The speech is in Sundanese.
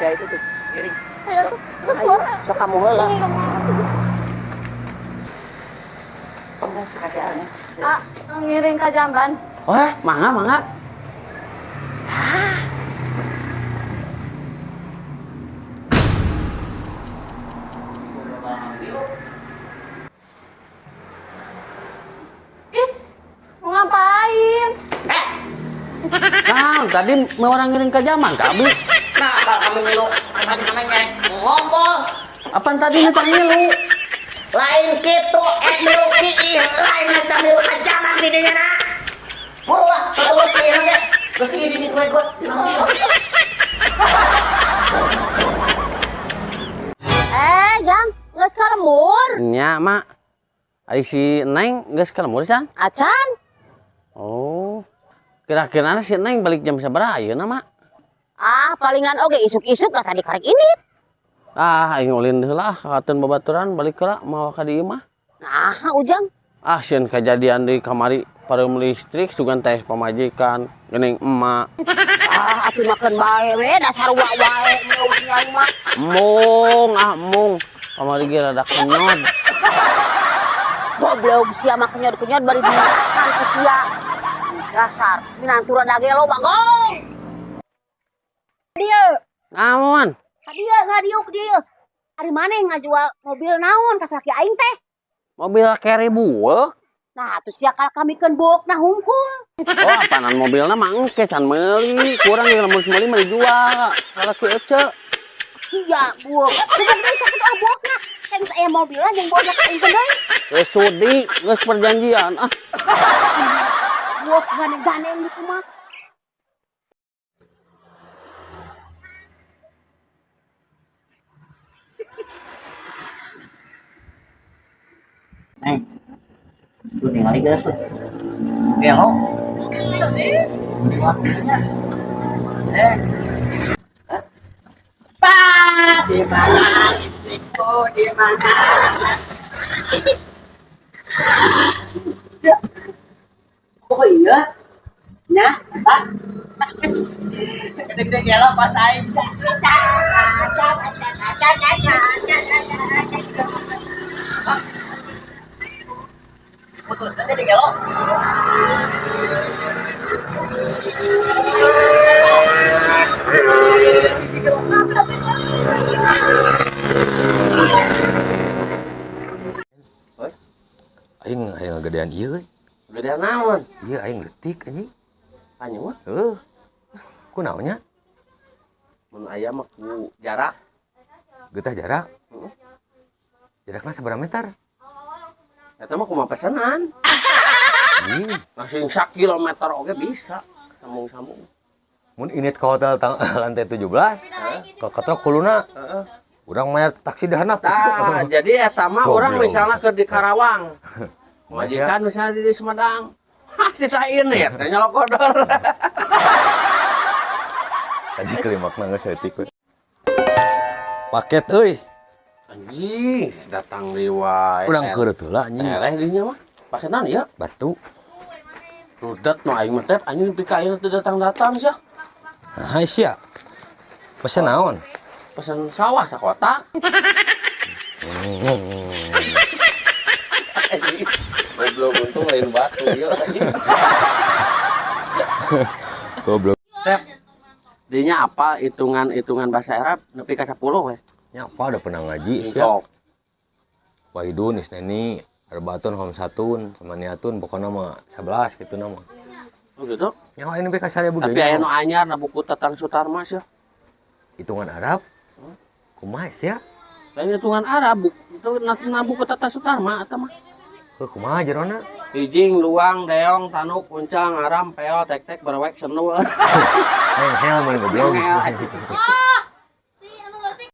Saya itu tuh. Ngiring. Ayo tuh, Ayo, sok kamu heula. Enggak mau. Kasih aneh. Ah, ngiring ke jamban. Wah, mangga mangga. Ih, mau ngapain? Nah, tadi mau orang ngiring ke jamban kami. Nah, kalau kamu ngilu, mana nyek ngompol. Apaan tadi minta ngilu? Lain kitu, ek milu kiih, lain minta milu ka jamban di dinya na. Buru lah, terus kiih ge. Terus kiih di ditu gua. Eh, Jang, geus ka lembur. Nya, Mak. Ari si Neng geus ka lembur san? Acan. Oh. Kira-kira si Neng balik jam sabaraha ayeuna, Mak? Ah, palingan oge isuk-isuk lah tadi karek ini. Ah, aing ulin heula ah, kakateun babaturan balik heula mawa ka dieu mah. Nah, Ujang. Ah, sieun kejadian di kamari pareum listrik sugan teh pamajikan geuning emak. Ah, atuh makan bae we, dasar wa wae mau siang mah. Mung, ah mung. Kamari ge rada kenyot. Goblok sia mah kenyot-kenyot bari dimakan ku sia. Dasar minantu rada gelo bagong. Dieu, Naon? ka dieu ngadiuk dieu. Ari maneh ngajual mobil naon ka salaki aing teh? Mobil carry bueuk. Nah, atuh sia kal kamikeun bueukna hungkul. Oh, apaanan mobilna mah engke can meuli. Kurang ge lamun meuli mah dijual. Salaki ece. Sia bueuk. Bukan deui sakit ah bueukna. Kan geus aya mobilna jeung bueukna ka aing deui. Geus sudi, geus perjanjian. Ah, Bueuk gane-gane gitu mah. Neng. Tuh ningali geus tuh. Gelo. Eh. Pak, Di mana istriku? Di mana? Ya. Oh iya. Nah, Pak. Segede-gede gelo pas aing. Putus nanti di gelo. Aing aing ngagedean ieu euy. Gedean naon? Ieu aing leutik anjing. Anjing mah. Heuh. Kunaon nya? Mun aya mah ku jarak. Getah jarak. Heeh. Jarakna sabaraha meter? Eta mah kumaha pesenan. Ih, Langsung sakilometer oge bisa. Sambung-sambung. mun init ke hotel lantai 17, ke ketrok kuluna. Heeh. Urang mayar taksi dahanap. Tah, jadi eta mah urang Goblok. misalnya keur di Karawang. Majikan misalnya di Sumedang. Hah, ditain ya, teh nyolokodor. Tadi kelimakna geus leutik we. Paket euy. Anjing, datang deui wae. Urang keureut heula anjing. Eleh dinya mah. Paketan ya. Batu. Rudet nu aing mah teh anjing nepi ka ayeuna teu datang-datang sia. Nah, sia. Pesen naon? Pesan sawah sakotak. Goblok untung lain batu ieu. Goblok. Tep. Dinya apa hitungan-hitungan bahasa Arab nepi ka 10 we. Nya apa udah pernah ngaji sia. Sok. Wahidun, Isneni, Arbaatun, Khamsatun, Samaniatun, pokoknya mah 11 gitu nama. Oh gitu. Nyawa ini ka 1000 Tapi aya nu anyar na buku Tatang Sutarma sia. Hitungan Arab. Kumaha sia? Lain hitungan Arab buku itu na buku Tata Sutarma eta mah. Heuh kumaha jerona? Hijing, luang, deong, tanuk, uncang, aram, peol, tek-tek, berwek, senul. Neng hel mun goblok. Neng hel.